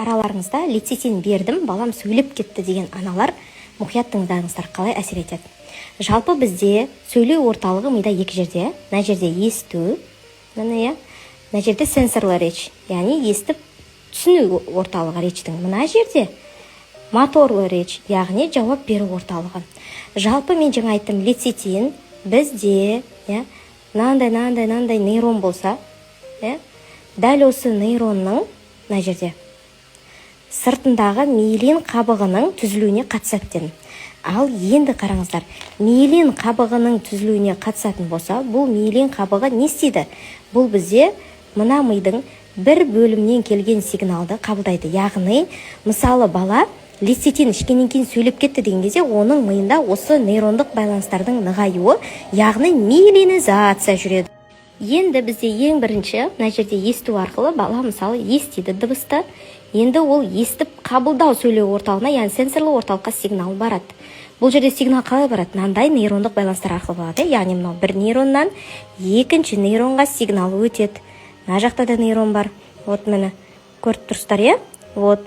Араларыңызда «Лецитин бердім, балам сөйлеп кетті» деген аналар, мұқият тыңдаңыздар, қалай әсер етеді. Жалпы, бізде сөйлеу орталығы мида екі жерде. Мына жерде есту, міне, иә, мына жерде сенсорлы речь, яғни естіп түсіну орталығы речь тің, мына жерде моторлы речь, яғни жауап беру орталығы. Жалпы, мен жаңа айттым, лецитин бізде, иә, мынандай, мынандай, мынандай нейрон болса, иә, дәл осы нейронның мына жерде сыртындағы миелин қабығының түзілуіне қатысады дедім. Ал енді қараңыздар, миелин қабығының түзілуіне қатысатын болса, бұл миелин қабығы не істейді? Бұл бізде мына мидың бір бөлімнен келген сигналды қабылдайды. Яғни, мысалы, бала лецитин ішкеннен кейін сөйлеп кетті деген кезде, оның миында осы нейрондық байланыстардың нығаюы, яғни миелинизация жүреді. Енді бізде ең бірінші мына жерде есту арқылы бала, мысалы, естиді дыбысты. Енді ол естіп қабылдау, сөйлеу орталығына, яғни сенсорлы орталыққа сигнал барады. Бұл жерде сигнал қалай барады? Мынандай нейрондық байланыстар арқылы барады, иә? Яғни мынау бір нейроннан екінші нейронға сигнал өтеді. Мына жақта да нейрон бар, вот, міне, көріп тұрсыздар, иә. Вот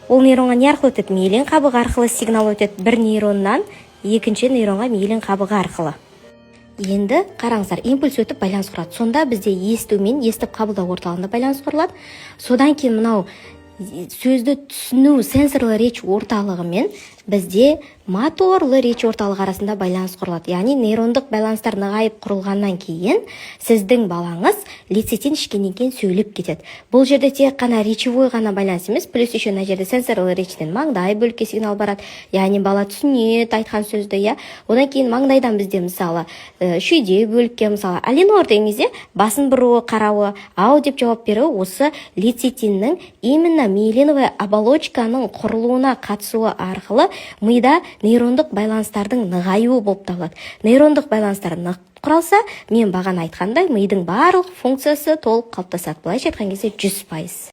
ол нейронға не арқылы өтеді? Миелин қабығы арқылы сигнал өтеді, бір нейроннан екінші нейронға миелин қабығы арқылы. Енді қараңыздар, импульс өтіп, байланыс құрады. Сонда бізде есту мен естіп қабылдау орталығында байланыс құрылады. Содан кейін мынау сөзді түсіну, сенсорлы речь орталығы мен бізде моторлы речь орталығы арасында байланыс құрылады. Яғни нейрондық байланыстар нығайып құрылғаннан кейін сіздің балаңыз лецитин ішкеннен кейін сөйлеп кетеді. Бұл жерде тек қана речевой ғана байланыс емес, плюс еще мына жерде сенсорлы речь тен маңдай бөлікке сигнал барады, яғни бала түсінеді айтқан сөзді, иә. Одан кейін маңдайдан бізде, мысалы, шүйде бөлікке, мысалы, «Алинор» деген кезде басын бұруы, қарауы, «ау» деп жауап беруі осы лецитиннің именно миелиновая оболочка ның құрылуына қатысуы арқылы мида нейрондық байланыстардың нығаюы болып табылады. Нейрондық байланыстар нық құралса, мен бағана айтқандай, мидың барлық функциясы толық қалыптасады, былайша айтқан кезде, 100%.